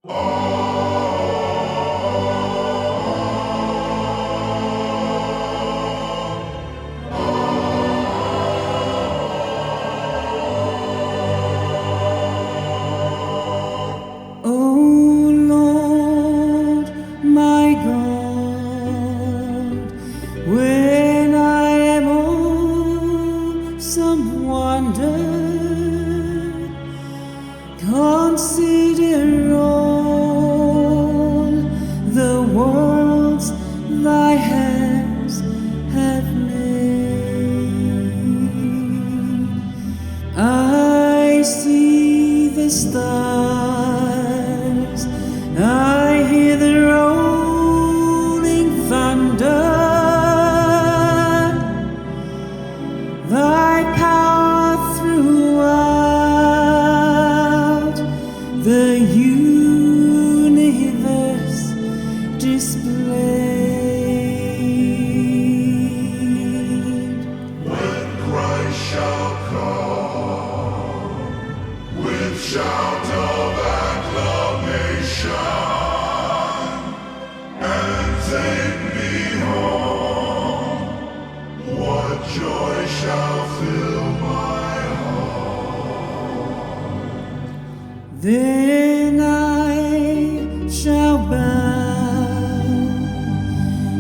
O Lord, my God, when I am awesome wonder, consider all the worlds thy hands have made. I see the stars, I hear the rolling thunder, thy power throughout the universe displayed. When Christ shall come with shout of acclamation and take me home, what joy shall fill my heart? Then I shall bow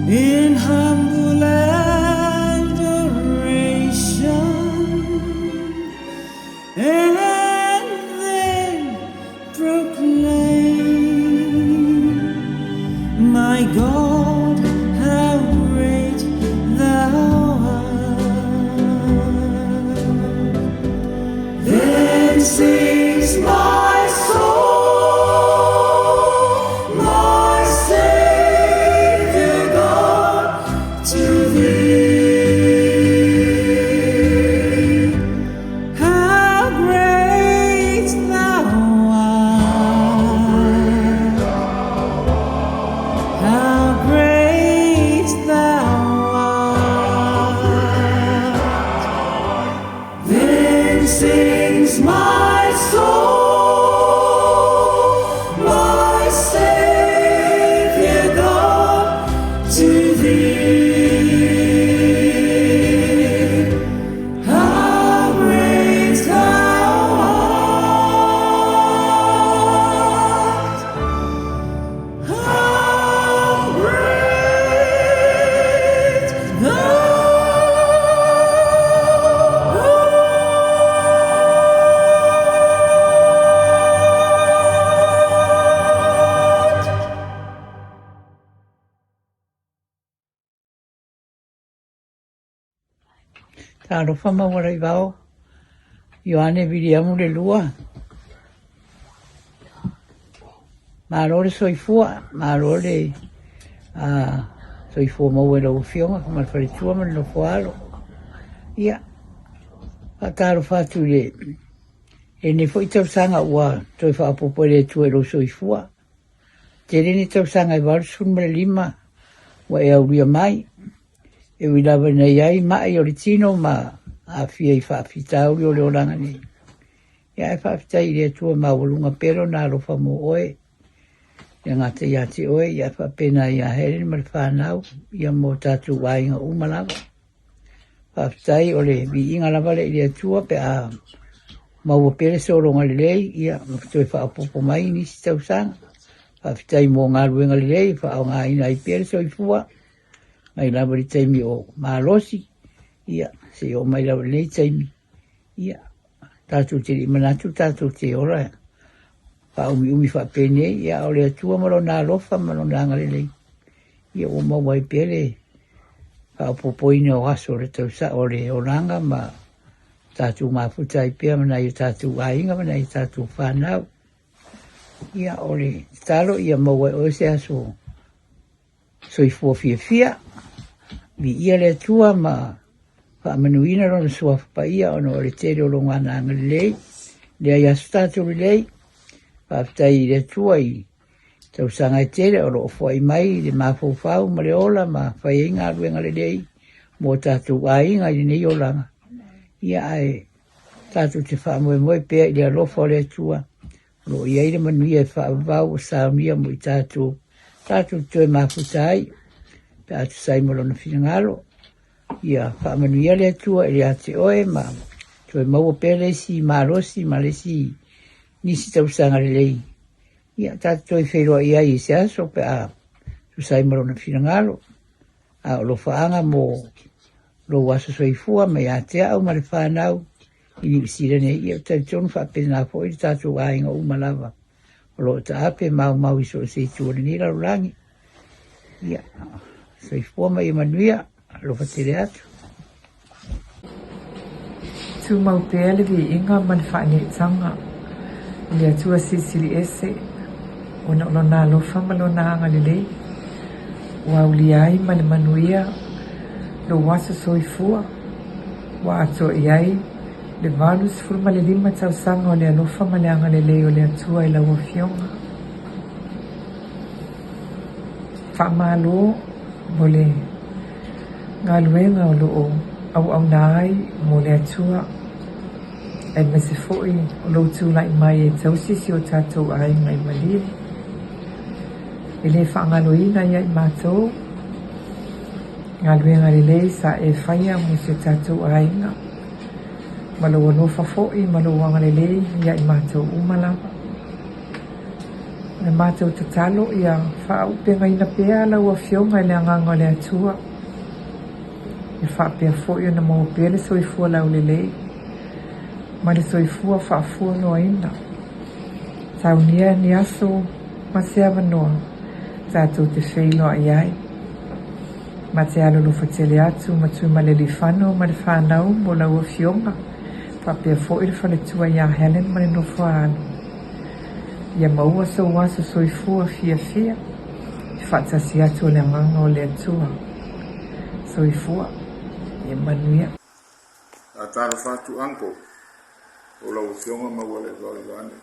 in humble adoration, and then proclaim, my God, how great thou art. Then sings my soul, my Savior God, to thee. How great thou art! How great thou art! Then sings my soul, my Savior God, to thee. How great thou art! How great thou art! Talofa Maualaivao, Ioane Viliamu le lua. Malo le soifua, malo le soifua maua i lau afioga ma le faletua ma le nofoalo. Ia, faatalofa atu i le lenei foi tausaga ua toe faaopoopo e le Atua i lou soifua. Tele ni tausaga e 85 ua e aulia mai. E ui lava ina i ai mai o le tino ma aafia i faafitauli o le olaga nei. Ia ae faafetai i le Atua maualuga pea lona alofa mo oe. Ia gata ia te oe, ia faapena ia Helen ma le whanau, ia mo tātou aiga uma lava. Faafetai o le viiga lava lea i le Atua pe a maua pea le sologa lelei, ia ma toe faaopoopo mai nisi tausaga. Faafetai mo galuega lelei, faaaogaina ai pea le soifua, mai lava i le taimi o malosi, ia seia oo mai lava i lenei taimi, ia tatou te le i manatu tatou te ola faaumiumi faapenei, ia a o le Atua ma lona alofa ma lona agalelei, ia ua maua ai pea le faaopoopoina o aso o le tausa o le olaga ma tatou mafuta ai pea ma nai o tatou aiga ma nai o tatou whanau. Ia o le tatalo ia maua e oe se aso soifua fiafia, viia le Atua ma faamanuina lona suafa paia ona o le tele o lona agalelei, leai aso tatou lelei, faafetai i le Atua i tausaga e tele o lo o foai mai le mafaufau ma le ola ma fai ai galuega lelei mo tatou aiga i lenei olaga. Ia ae tatou te faamoemoe pea i le alofa o le Atua. O lo o i ai le manuia e faavavau ua saunia mo i tatou, tatou te toe mafuta ai pe a tusa ai ma Lona finagalo. Ia faamanuia le Atua ia te oe ma toe maua pea le isi malosi ma le isi nisi tausaga lelei. Ia tatou toe feiloai ai i se aso pe a tusa ai ma Lona finagalo. A o alofaaga mo lou aso soifua ma ia te au ma le fanau i Niu Sila nei, ia talitonu faapena foi le tatou aiga uma lava o lo o taape maumau i so o se itu o lenei lalolagi. Ia, soifua ma ia manuia, alofa tele atu. Tumau pea le viiga ma le faaneetaga i le Atua Silisili Ese, ona o Lona alofa ma Lona agalelei, ua aulia ai ma le manuia lou aso soifua, ua atoa i ai le 85 tausaga o le alofa ma le agalelei o le Atua i lau Afioga. Faamalo mo le galuega o lo o auauna ai mo le Atua, aemaise foi o lou tulai mai e tausi si o tatou aiga i Malie. E le faagaloina ia i matou galuega lelei sa e faia mo si o tatou aiga, ma lou alofa foi ma lou agalelei ia i matou uma lava. O le matou tatalo ia faaauupegaina pea lau Afioga i le Agaga o le Atua, ia faapea foi ona maua pea le soifua laulelei ma le soifua faafualoaina. Saunia ni aso ma se avanoa tatou te feiloai ai. Ma te alolofa tele atu ma Tuimalealiifano ma le fanau mo lau Afioga, faapea foi le faletua ia Helen ma le nofo a alo. Ia maua sou aso soifua fiafia i faatasi atu o le Agaga o le Atua. Soifua. Ia manuia. Faatalofa atu uncle o lau afioga Maualevao Ioane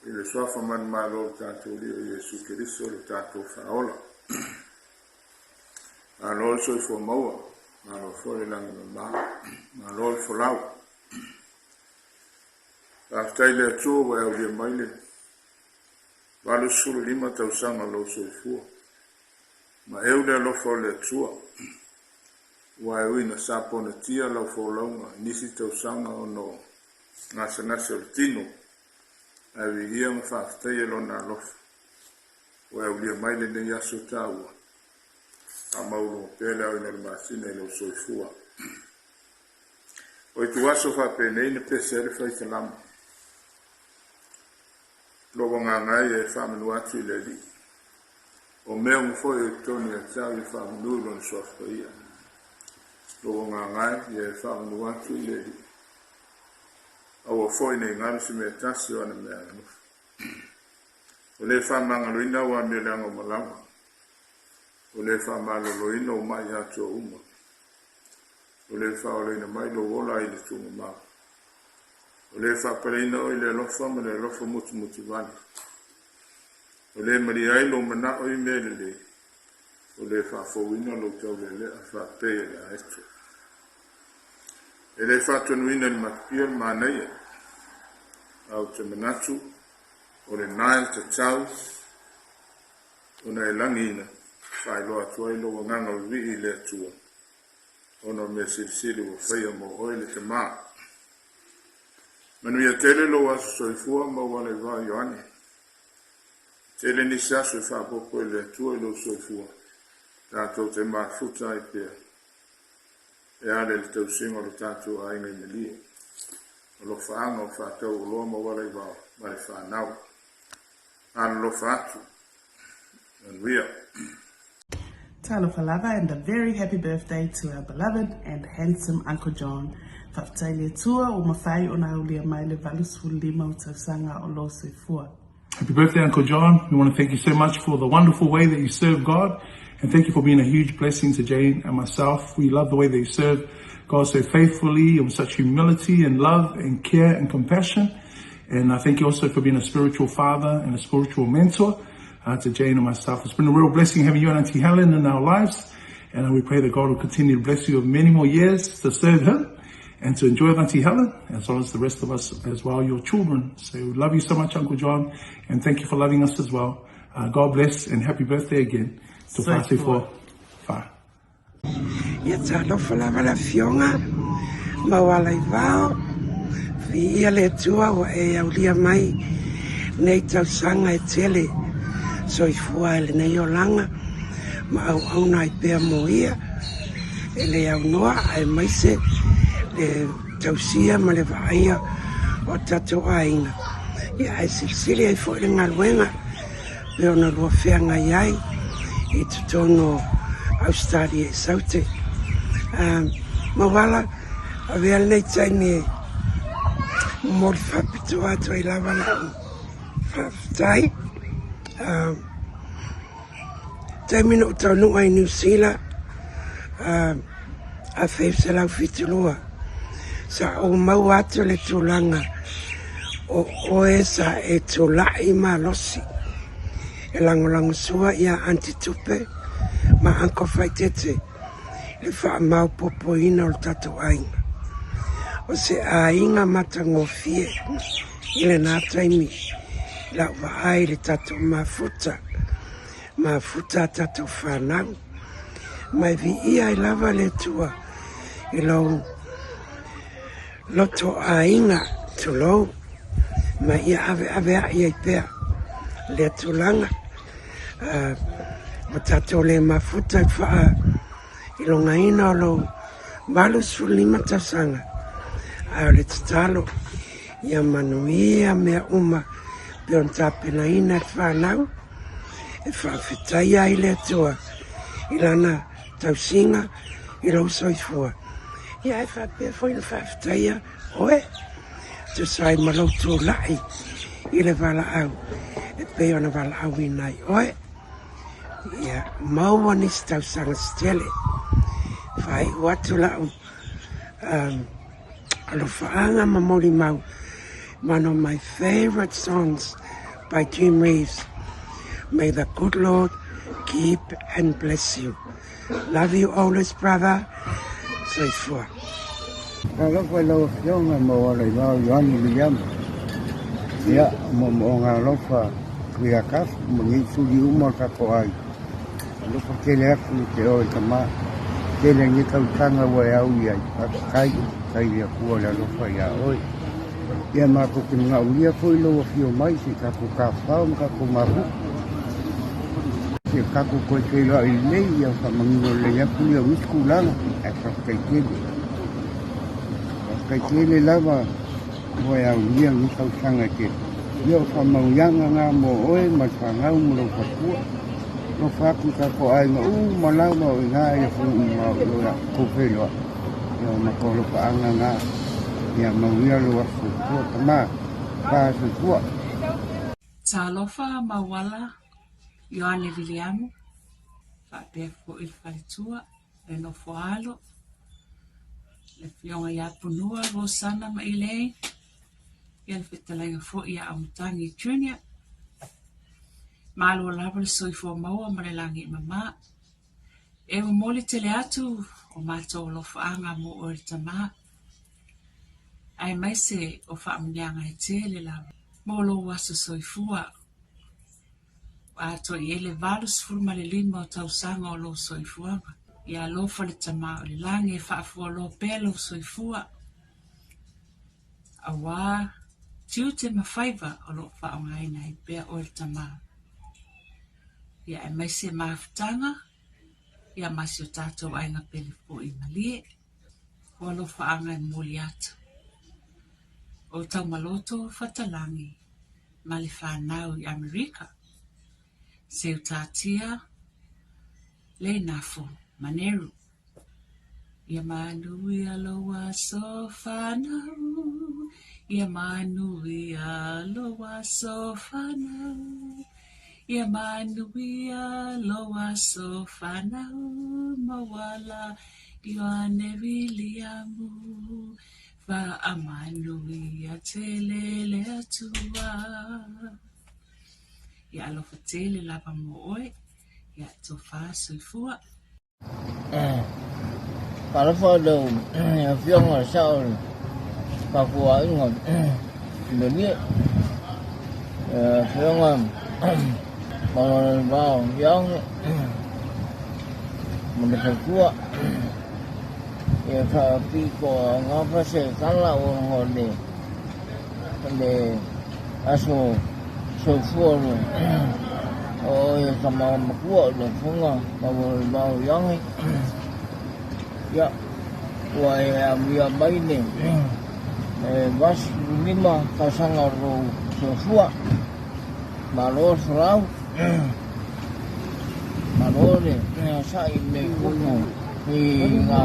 i le suafa manumalo o le tatou Alii o Iesu Keriso le tatou Faaola. Malo le soifua maua, malo foi le lagi mama, malo le folau. Faafetai i le Atua ua e aulia mai le 85 tausaga o lou soifua. Ma eu le alofa o le Atua, ua e ui ina saponatia lau folauga i nisi tausaga ona o gasegase o le tino, ae viia ma faafetaia Lona alofa, ua e aulia mai lenei aso taua. Faamaualuga pea le aoina o le masina i lou soifua. O ituaso faapenei na pese ai le faisalama. Lou agaga e ia e faamanu atu i le Alii. O mea uma foi o i totonu ia te au ia faamanu i Lona Suafa Paia. Lou agaga e ia e faamanu atu i le Alii. Aua foi ne i galo se mea tasi o ana meaalofa. O le faamagaloina au amio leaga uma lava. O le faamaloloina ou mai atoa uma. O le faaolaina mai lou ola ai le tuugamau. O le faapaleina oe i le alofa ma le alofa mutumutivale. O le malie ai lou manao i mea lelei. O le faafouina lou taulealea faapei o le aeto. E le faatonuina i le matupia le manaia, a ou te manatu o lena e tatau ona e lagiina, faailoa atu ai lou agaga vivii i le Atua, ona o mea silisili ua faia mo oe le Tama. Manuia tele lou aso soifua ma ou ala i vao Ioane. Tele nisi aso e faaopoopo e le Atua i lou soifua, tatou te mafuta ai pea e ala i le tausiga o le tatou aiga i Malie. Alofaaga o faatau oloa ma ou ala i vao ma le fanau. Alolofa atu. Manuia. Talofa lava and a very happy birthday to our beloved and handsome Uncle John. Faafetai le Atua ua mafai ona aulia mai le 85 o tausaga o lou soifua. Happy birthday, Uncle John. We want to thank you so much for the wonderful way that you serve God. And thank you for being a huge blessing to Jane and myself. We love the way that you serve God so faithfully and with such humility and love and care and compassion. And I thank you also for being a spiritual father and a spiritual mentor to Jane and myself. It's been a real blessing having you and Auntie Helen in our lives. And we pray that God will continue to bless you with many more years to serve Him. and to enjoy with Auntie Helen, as well as the rest of us as well, your children. So we love you so much, Uncle John, and thank you for loving us as well. Uh, God bless and happy birthday again. To Soifua. Fa. Ia talofa lava le Afioga Maualaivao, viia le Atua ua e aulia mai nei tausaga e tele soifua ai lenei olaga ma auauna ai pea mo ia e le aunoa aemaise le tausia ma le vaaia o tatou aiga. Ia ae silisili ai foi le galuega pei ona lua feagai ai i totonu o Ausetalia i Saute. Mauala, avea lenei taimi e momoli faapitoa atu ai lava lau faafetai. Taimi na ou taunuu ai i Niu Sila, 1972, sa ou maua atu le tulaga o oe sa e tulai malosi e lagolagosua ia Aunty Tupe ma Uncle Faitete i le faamaopoopoina o le tatou aiga. O se aiga matagofie i lena taimi i lau vaai i le tatou mafuta, mafuta a tatou fanau. Ma e viia ai lava le Atua i lou loto aiga, tulou, ma ia aveaveai ai pea lea tulaga. Ua tatou le mafuta i le faailogaina o lou 85 tausaga, a o le tatalo ia manuia mea uma pei ona tapenaina e le fanau e faafetaia ai le Atua i lana tausiga i lou soifua. Ia ae faapea foi ona faafetaia oe tusa ai ma lou tulai i le valaau e pei ona valaauina ai oe. Ia maua nisi tausaga se tele. Faaiu atu lau um, alofaaga ma molimau one of my favorite songs by Jim Reeves. May the good Lord keep and bless you. Love you always, brother. Soifua. Talofa i lau Afioga Maualaivao Ioane Wiliama. Ia, moomooga alofa Tuiakafu ma nei suli uma o le tatou aiga. Alofa tele atu i te oe tama. Tele nei tausaga ua e au i ai. Faafetai, faafetai i le Atua le alofa ia oe. Ia matou te manaomia foi lou afio mai se i tatou tafafao ma tatou mafuta. Se tatou toe feiloai lelei, ia faamanino lelei atu lea o nisi tulaga, ae faafetai tele. Faafetai tele lava ua e aulia lenei tausaga e tele. Ia o faamanuiaga na mo oe ma le fanau ma lou faletua. Alofa atu i tatou aiga uma lava o i ina i atunuu mamao i o tou feiloai. Ia o matou alofaaga na. Ia manuia lou aso soifua tama. Pa soifua. Talofa Mauala Ioane Viliamu faapea foi le faletua le nofo alo le afioga ia Punua Rosana Mailei ia le fetalaiga foi ia Aumatagi Junior. Malo lava le soifua maua ma le lagi e mama. E momoli tele atu o matou alofaaga mo oe le tama, aemaise o faamanuiaga e tele lava mo lou aso soifua. Ua atoa i ai le 85 o tausaga o lou soifuaga. Ia alofa le Tama o le Lagi e faafualoa pea lou soifua, aua tiute ma faiva o lo o faaaogaina ai pea oe le Tama. Ia aemaise mafutaga ia ma si o tatou aiga pele foi i Malie. O alofaaga e momoli atu. O Taumaloto Fatalangi ma le fanau i Amerika, Seutatia Leinafo Maneru. Ia manuia lou aso fanau, Ia manuia lou aso fanau, Ia manuia lou aso fanau, Mauala Ioane Wiliamu, Faamanuia tele le Atua. Ia alofa tele lava mo oe, ia tofa soifua. Talofa i lau Afioga i le Sao o le tatou aiga i Malie, Afioga Maualivao Ioane ma le faletua. Ia faapito gafa se tala ona o le aso soifua o oe e tama matua i le Afioga Maualivao Ioane. Ia, ua e amia mai le 85 tausaga o lou soifua. Malo le folau, malo le sa'i i mea tupu i ngā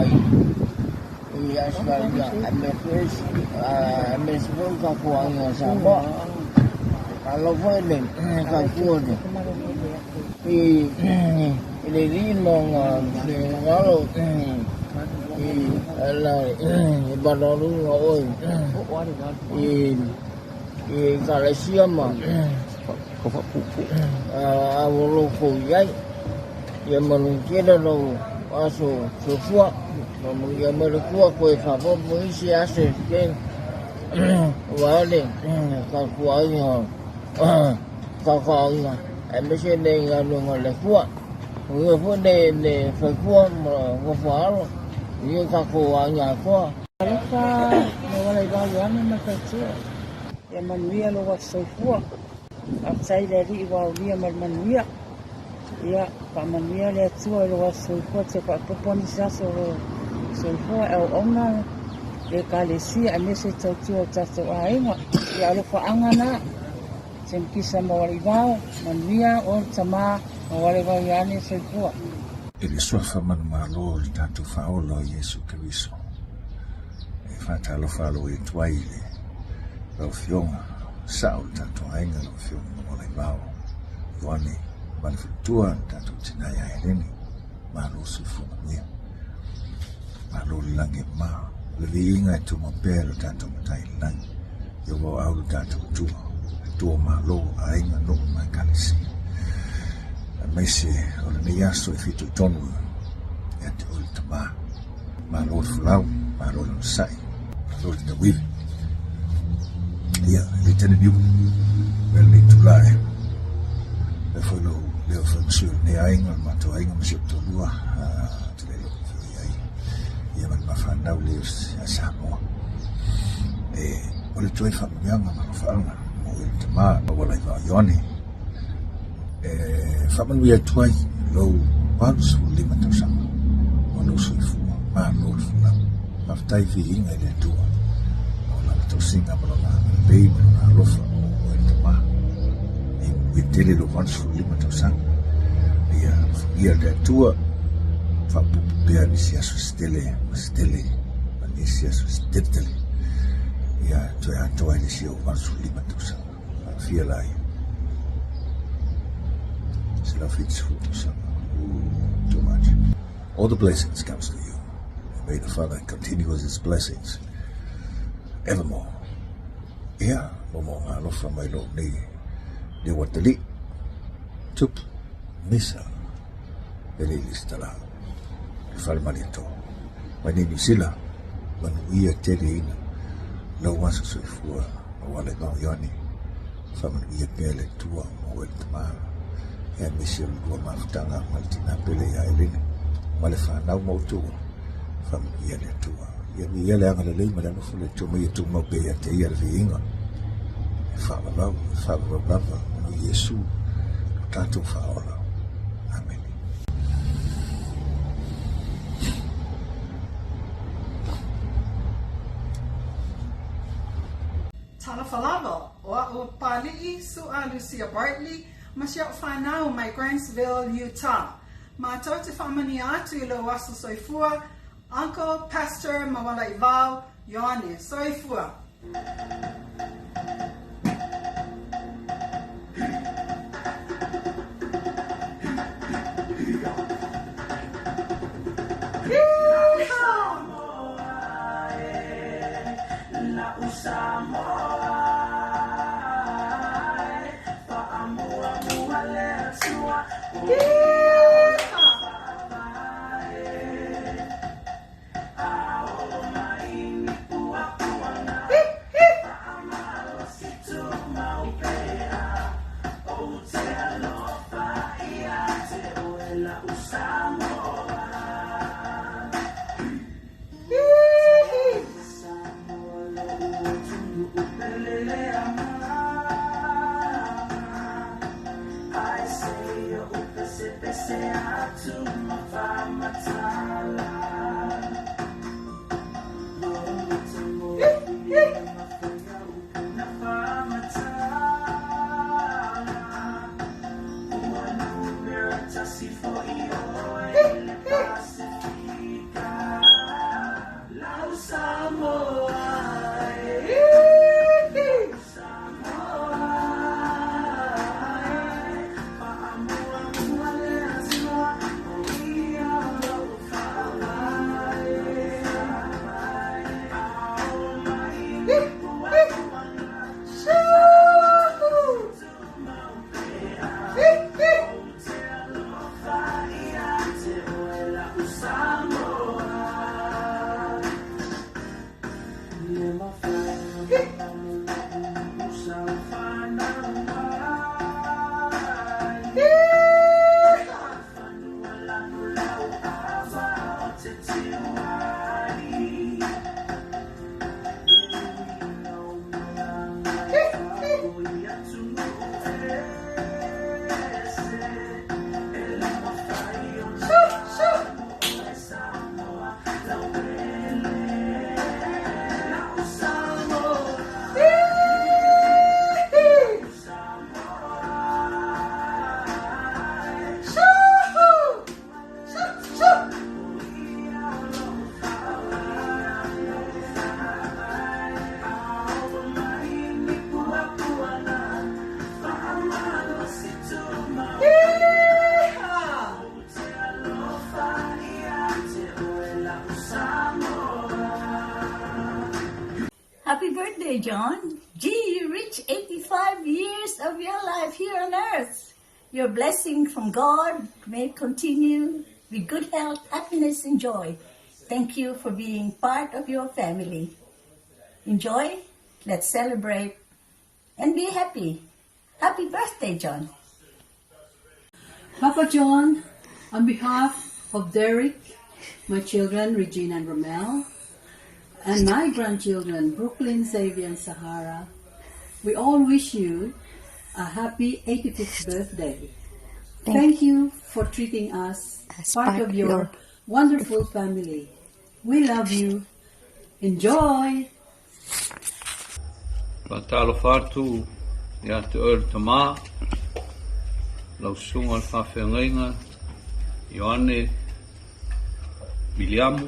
i Australia, aemaise foi tatou aiga o Samoa. Malo foi le tautua i le alii ma ona finagalo i le valaauina o oe i Ekalesia ma ua i ai. Ia manuia tele lou aso soifua, manuia mai le Atua toe faaopoopo isi aso e tele aua le tautuaina tautuaina aemaise le galuega a le Atua. Manuia foi le faletua ma nofo a alo, manuia tatou aiga atoa. Alofa Maualaivao Ioane ma le faletua. Ia manuia lou aso soifua. Faafetai i le Alii ua aulia ma le manuia. Ia faamanuia le Atua i lou aso soifua toe faaopoopo nisi aso o lou soifua e auauna le Ekalesia aemaise le tautua o tatou aiga. Ia alofaaga na. Semikisa Maualaivao, manuia oe le tama Maualaivao Ioane soifua. I le Suafa manumalo o le tatou Faaola o Iesu Keriso, e faatalofa aloaia atu ai i le lau Afioga Sao o le tatou aiga, lau Afioga Maualaivao Ioane ma le faletua le tatou tina ia Helene. Malo soifua manuia. Malo le lagi e mama. O le viiga e tumau pea i lo tatou Matai i le lagi. Ia ua au lo tatou Atua, Atua o Malo, aiga, nuu ma Ekalesia. Aemaise o lenei aso e fitoitonu ia te oe le Tama. Malo le folau, malo le onosai, malo le tauivi. Ia, e le tele niu, mea lenei itula e. Mea foi lou leo fai ma sui o lenei aiga, o le matou aiga ma si ou toalua, te le iloa foi i ai. Ia ma le mafanau lea ia Samoa. E, o le toe faamanuiaga ma alofaaga mo oe le Tama, Maualaivao Ioane. E faamanuia atu ai lou 85 tausaga o lou soifua. Malo le folau. Faafetai viiga i le Atua o lana tausiga ma lona agalelei ma lona alofa o oe le Tama. E manuia tele lou 85 tausaga. Ia alofagia le Atua faaopoopo pea nisi aso se tele ma se tele ma nisi aso se tele tele. Ia toe atoa ai le isi ou 85 tausaga. Aafia la ia. 170 tausaga. Ooh, too much. All the blessings comes to you. And may the Father continue with his blessings evermore. Ia, mo mo ngā alofa mai lou nei leo atalii, tupu, misa, pele i lesitala, le fale Malietoa. Mai nei Niu Sila, manuia tele ina lau aso soifua Maualaivao Ioane, faamanuia pea le Atua ma oe le Tama, aemaise o le lua mafutaga ma le tina pele ia Eleni, ma le fanau ma outou, faamanuia le Atua. Ia viia le agalelei ma le alofa o le Atua ma ia tumau pea ia te ia le viiga e faavavau, e faavavau lava ona o Iesu lo tatou Faaola. Amene. Talofa lava, o a'u o Papali'i, Su'a Lucia Bartley, ma si a'u fanau mai Grantsville, Utah. Matou te faamanuia atu i lou aso soifua, Uncle, Pastor Maualaivao, Ioane. Soifua! Happy birthday, John. Gee, you reached 85 years of your life here on earth. Your blessing from God may continue with good health, happiness, and joy. Thank you for being part of your family. Enjoy, let's celebrate, and be happy. Happy birthday, John. Papa John, on behalf of Derek, my children, Regina and Romel, and my grandchildren, Brooklyn, Xavier, and Sahara, we all wish you a happy 85th birthday. Thank you for treating us As part of your wonderful family. We love you. Enjoy! Faatalofa atu ia te oe le tamā, lau susuga i le faafeagaiga Ioane Miliamu,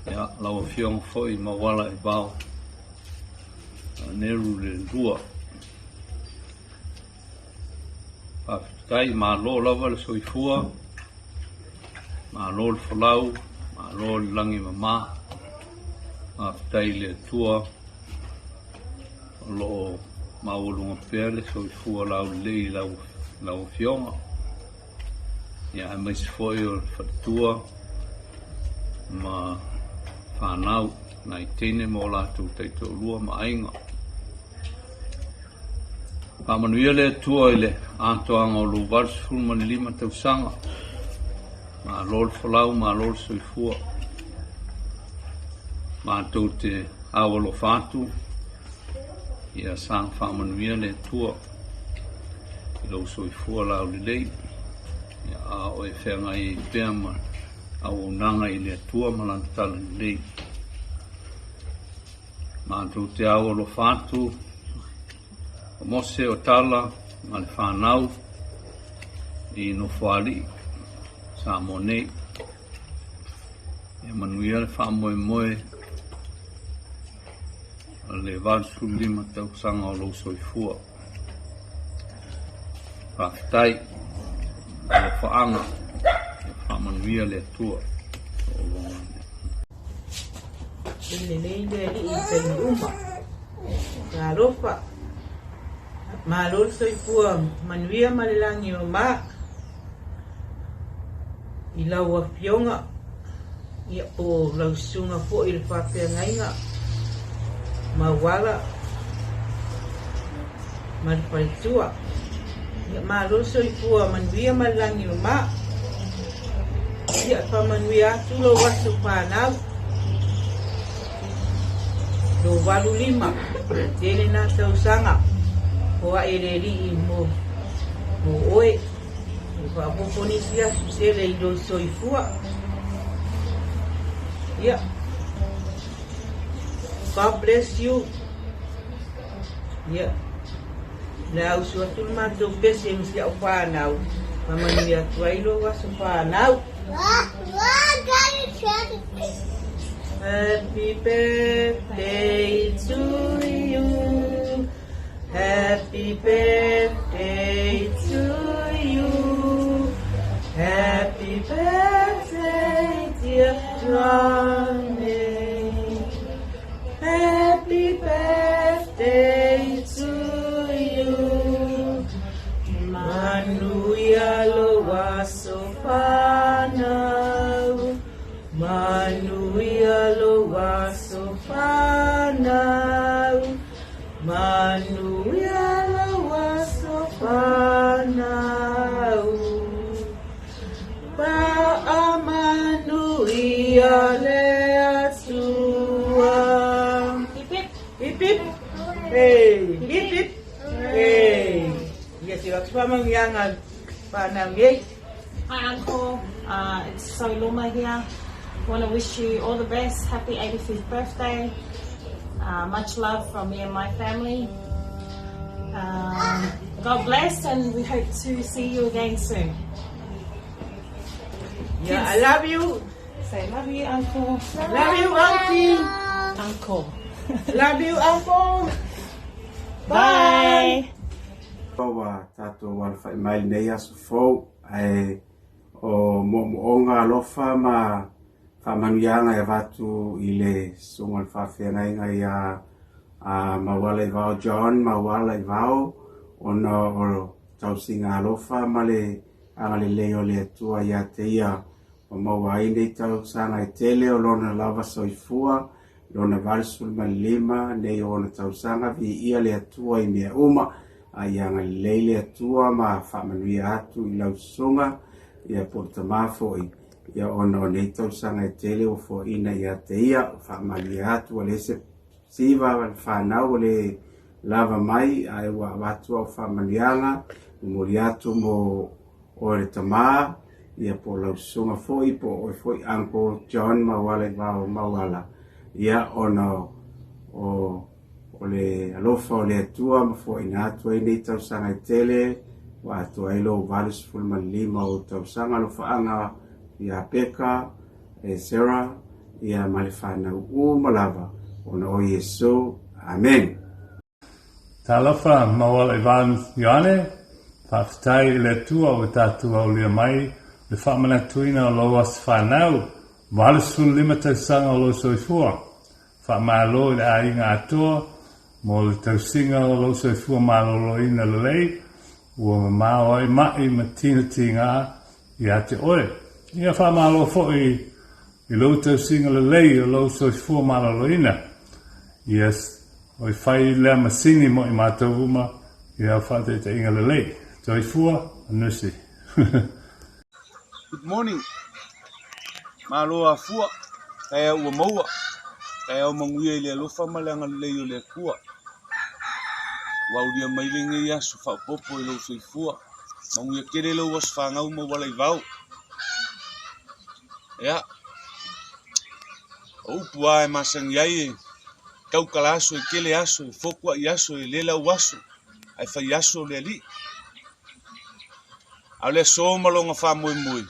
ia, lau afioga foi Mauala Evao Neru le Lua. Faafetai, malo lava le soifua, malo le folau, malo le lagi mama. Faafetai i le Atua o lo o maualuga pea le soifua laulelei i lau, lau afioga. Ia, aemaise foi o le faletua ma fanau, nai teine ma o latou taitoalua ma aiga. Faamanuia le Atua i le atoaga o lou 85 tausaga. Malo le folau, malo le soifua. Matou te ao alofa atu, ia saga faamanuia le Atua i lou soifua laulelei, ia a o e feagai ai pea ma auaunaga i le Atua ma Lana talalelei. Matou te ao alofa atu, o Mose, o Tala ma le fanau i Nofoalii, Samoa nei. Ia manuia le faamoemoe o le 85 tausaga o lou soifua. Faafetai, alofaaga, ia faamanuia le Atua. E lelei le alii i taimi uma. Talofa. Malo le soifua manuia ma le lagi o ma i lau afioga ia po lau susuga foi i le faafeagaiga Mauala ma le faletua. Ia malo le soifua manuia ma le lagi o ma. Ia faamanuia atu lou aso fanau. 85, tele na tausaga foai e le Alii mo mo oe. E faaopoopo nisi aso tele i lou soifua. Ia. God bless you. Ia. Le a usu atu le matou pese ma si au whānau. Faamanuia atu ai lou aso whānau. Happy birthday to you. Happy birthday to you. Happy birthday, dear Johnny. Happy birthday to you. Manuia lou aso fanau. Manuia lou aso fanau. Manuia lou aso fanau. Faamanuia le Atua. Hip hip. Hip hip. Hey. Hip hip. Hey. Ia se atu faamanuiaga fanau nei. Hi Uncle, it's Soloma here. Want to wish you all the best. Happy 85th birthday. Much love from me and my family. God bless and we hope to see you again soon. Yeah, I love you. Say love you, Uncle. Love you, Auntie. Uncle. Love you, Uncle. Bye. Ua tatou alafai mai lenei aso fou, ae o moomooga alofa ma faamanuiaga e avatu i le susuga o le faafeagaiga ia Maualaivao John Maualaivao ona o tausiga alofa ma le agalelei o le Atua ia te ia ua maua ai nei tausaga e tele o lona lava soifua lona 85 nei o ona tausaga viia le Atua i mea uma a ia agalelei le Atua ma faamanuia atu i lau susuga ia po o le tama foi ia ona o nei tausaga e tele ua foaina ia te ia, faamalie atu ua le se siva le whanau ua le lava mai ae ua avatu au faamanuiaga momoli atu mo oe le tama ia po o lau susuga foi po o oe foi Uncle John Maualaivao Mauala ia ona o O le alofa o le Atua ma foaina atu ai nei tausaga e tele, ua atoa ai lou 85 o ou tausaga alofaaga ia Peka, e Sarah, ia ma le whanau uma lava, ona o Iesu. Amen. Talofa Mauala Ivan Ioane, faafetai i le Atua ua tatou aulia mai le faamanatuina o lou aso fanau, 85 tausaga o lou soifua. Faamalo i le aiga atoa mo le tausiga o lou soifua maloloina lelei, ua mamao ai maʻi ma tigatiga ia te oe. Ia faamalo foi i lou tausiga lelei o lou soifua maloloina. Ia oe fai lea masini mo i matou uma i au faataitaiga lelei. Soifua Nusi. Good morning. Malo afua, taeao ua maua, taeao manuia i le alofa ma le agalelei o le Atua. Ua aulia mai lenei aso faaopoopo i lou soifua. Manuia tele lou aso fanau ma Ualaivao. Ia, o upu lava e masani ai e tautala aso, e tele aso, e fotuai aso, e le lau aso, ae fai aso le Alii. A o le aso ma lona faamoemoe,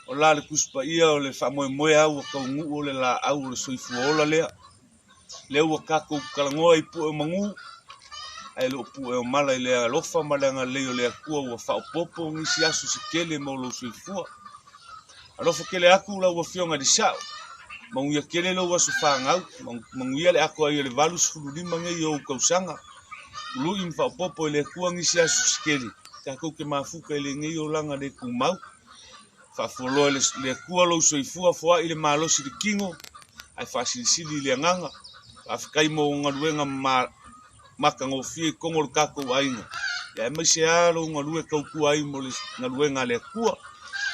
o la le Tusi Paia o le faamoemoe lava ua taunuu o le laau o le soifua ola lea. Lea ua tatou talanoa i pue o manu, ae le o pue o mala i le alofa ma le agalelei o le Atua ua faaopoopo nisi aso se tele mo lou soifua. Alofa tele atu lau Afioga i le Sao, manuia tele lou aso fanau, manuia le atoa ai o le 85 nei o ou tausaga. Ului ma faaopoopo e le Atua nisi aso se tele, tatou te mafuta i lenei olaga le tumau. Faafualoa e le Atua lou soifua, foai le malosi i le tino, ae faasilisili i le agaga. Faafetai mo galuega matagofie i totonu o le tatou aiga, aemaise lava lou galue tautua ai mo le galuega a le Atua.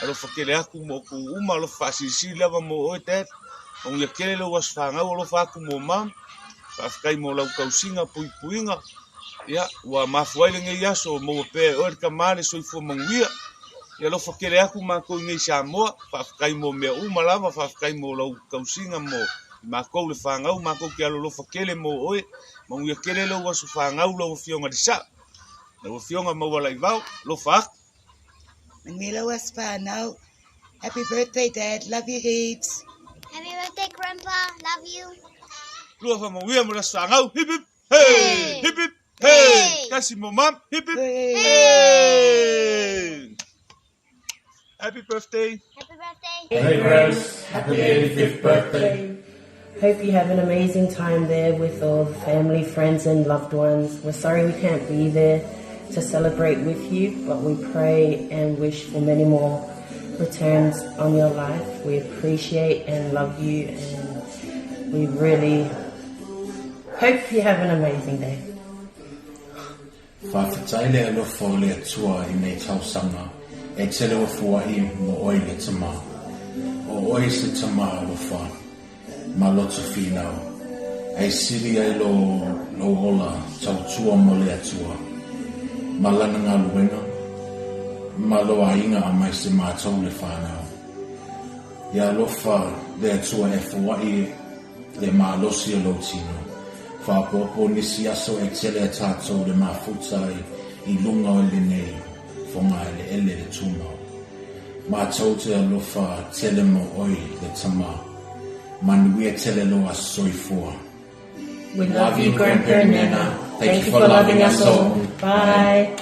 Alofa tele atu mo outou uma, alofa faasilisili lava mo oe Dad. Manuia tele lou aso fanau, alofa atu mo Mom. Faafetai mo lau tausiga puipuiga, ia, ua mafua ai lenei aso o maua pea e oe le tama le soifua manuia. Ia alofa tele atu matou i nei Samoa, faafetai mo mea uma lava, faafetai mo lau tausiga mo i matou le fanau, matou te alolofa tele mo oe, manuia tele lou aso fanau lau Afioga i le Sao. Lau Afioga Maualaivao, alofa atu. Manuia lou aso fanau. Happy birthday dad, love you heaps. Happy birthday grandpa, love you. Lua faamanuia mo le aso fanau, hip hip hey, hip hip hey, tasi mo mum, hip hip hey. Happy birthday. Happy birthday. Hey Grace, happy 85th birthday. Hope you have an amazing time there with all the family, friends and loved ones. We're sorry we can't be there to celebrate with you, but we pray and wish for many more returns on your life. We appreciate and love you and we really hope you have an amazing day. Faafetai le alofa o le Atua i nei tausaga e tele o fuaʻi mo oe le tama. O oe se tama alofa ma loto finau, e sili ai lo lou ola tautua mo le Atua, ma lana galuega, ma lo aiga amaise matou le fanau. Ia alofa le Atua e fuaʻi le malosi o lou tino. Faaopoopo nisi aso e tele a tatou le mafuta ai i luga o lenei fogaeleele le tumau. Matou te alofa tele mo oe le tama. Manuia tele lou aso soifua. We love you, Grandparent Nana. Thank you for loving us all. Bye.